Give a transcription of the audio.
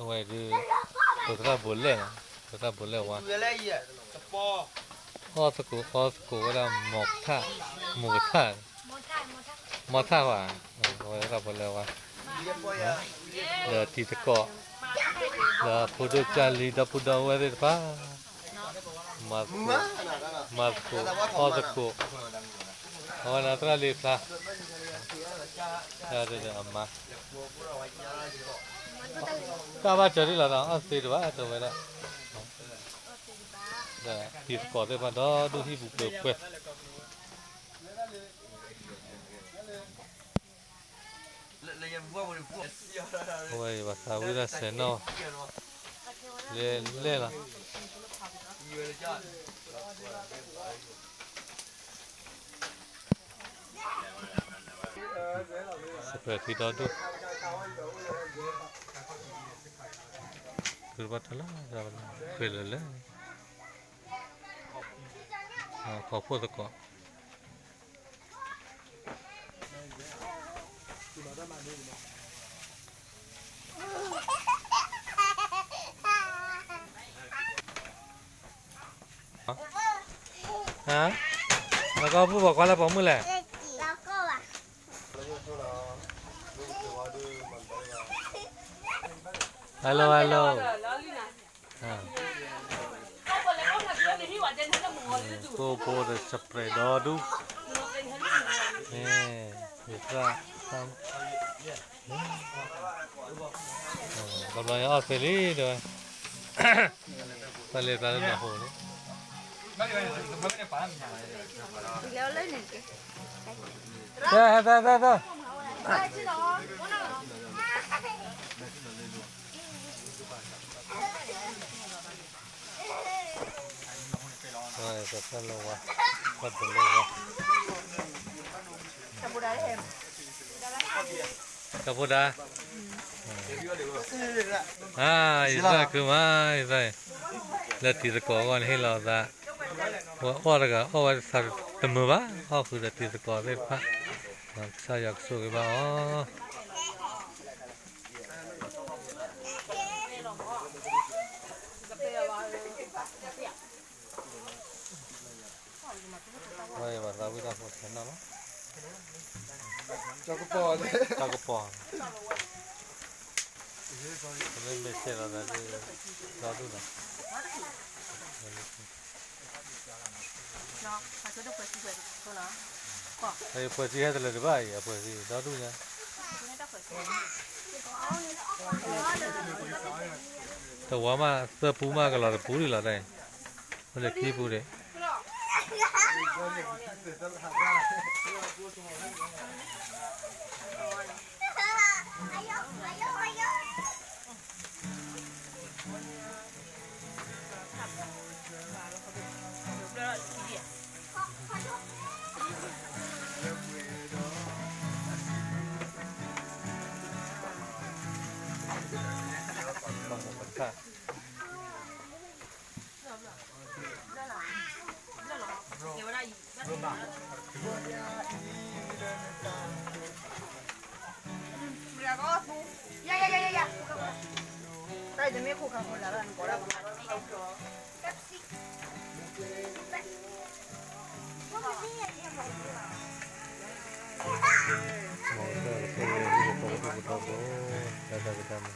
အဝဲဒုး ပသရၣ်ဘိးလဲၣ်နီၤ, ပသရၣ်ဘိးလဲၣ်ဝါ, အီၣ်သကိးအီသကိးဝဲဒၣ် မိၢ်ကထၣ်, မိၢ်ကထၣ်, မိၢ်ထၣ်ဝါ, အဝဲသရၣ်ဘိးလဲၣ်ဝါ, ဒီးတံၤသကိး, ဒီးဖိဒိၣ်ကၢ်လံ ဒီပုၢ်ဒီဝဲၢ်သ့ၣ်တဖၣ် မၤသကိး, မၤသကိး, အီၣ်သကိး, အဝဲန့ၣ်သရၣ်လံဖျါ, တၢ်ဒီးအမါ, တၢ်ဘၣ်စၢၤဒ်လီၤဒီး အီၣ်သ့တဘၣ် တဝဲဒၣ်, ဒီးတံၤသကိးသ့ၣ်တဖၣ်ဒီဒူၣ်ဟံၣ်ပူၤပှဲၤပှဲၤ အဝဲအံၤဘၣ်သးဝံၣ်တၢ်ဆဲးနီၣ်, လဲၤလဲၣ်လီၤ, စပယ်ထံဒီဒူၣ်, ဖုတဘၣ်ထီၣ်လၢ, ဖဲလၢလၢ, ခီဖှိၣ်သကိး ဟါ, လီၤကီၢ်ပူၤ ပှၤကွၢ်လၢပိာ်မုၣ်လဲၣ်, hello hello, ကိၢ်ဘိဒီးစပရဲးဒီဒူၣ်, ယသရၣ်, တဘျီအီၣ်သ့လံတဲဝဲ, တၢ်လ့ပျါလၢနၢ်ဟူန့ၣ်, တၢ်, တၢ်, တၢ်, တၢ် တၢ်လၢဝါ, တၢ်လၢဝါ, တၢ်ဖိဒါ, အါ, ယသရၣ်ခုမး, ယသရၣ်, လၢတံၤသကိးအဂီၢ်န့ၣ်ဟ့ၣ်လီၤအသး, ဝဲအီၣ်တဂၤအီၣ်ဝဲတသးတမုာ်ဘၣ်, အီၣ်ဃုာ်ဒီးတံၤသကိးသ့ၣ်တဖၣ်, ကစၢ်ယွၤကဆိၣ်ဂ့ၤဘၣ်အီၤ ဝဲဘၣ်သးဝံၣ်တၢ်ဖိဆဲးနီၣ်လီၤ, တၢ်ကပီၤ, မ့မ့ၢ်ဆဲးလီၤသးဒ်, ဒီဒူၣ်နီၤ, အဖှဲးစံဟဲတလၢာ်တဘၣ်အံၤ အဖှဲးစံဒီဒူၣ်ညါ, တဝါမးသၢပူမးကလီၤတပူဒံးလီၤတၢ်အံၤ, အိၣ်လၢခံပူဒံး မ့ၢ်ကစၢ်ယွၤကဆိၣ်ဂ့ၤသုကိးဒူၣ်ကတီၤဖိ, တၢ်တၢ်ကတၢၢ်မး,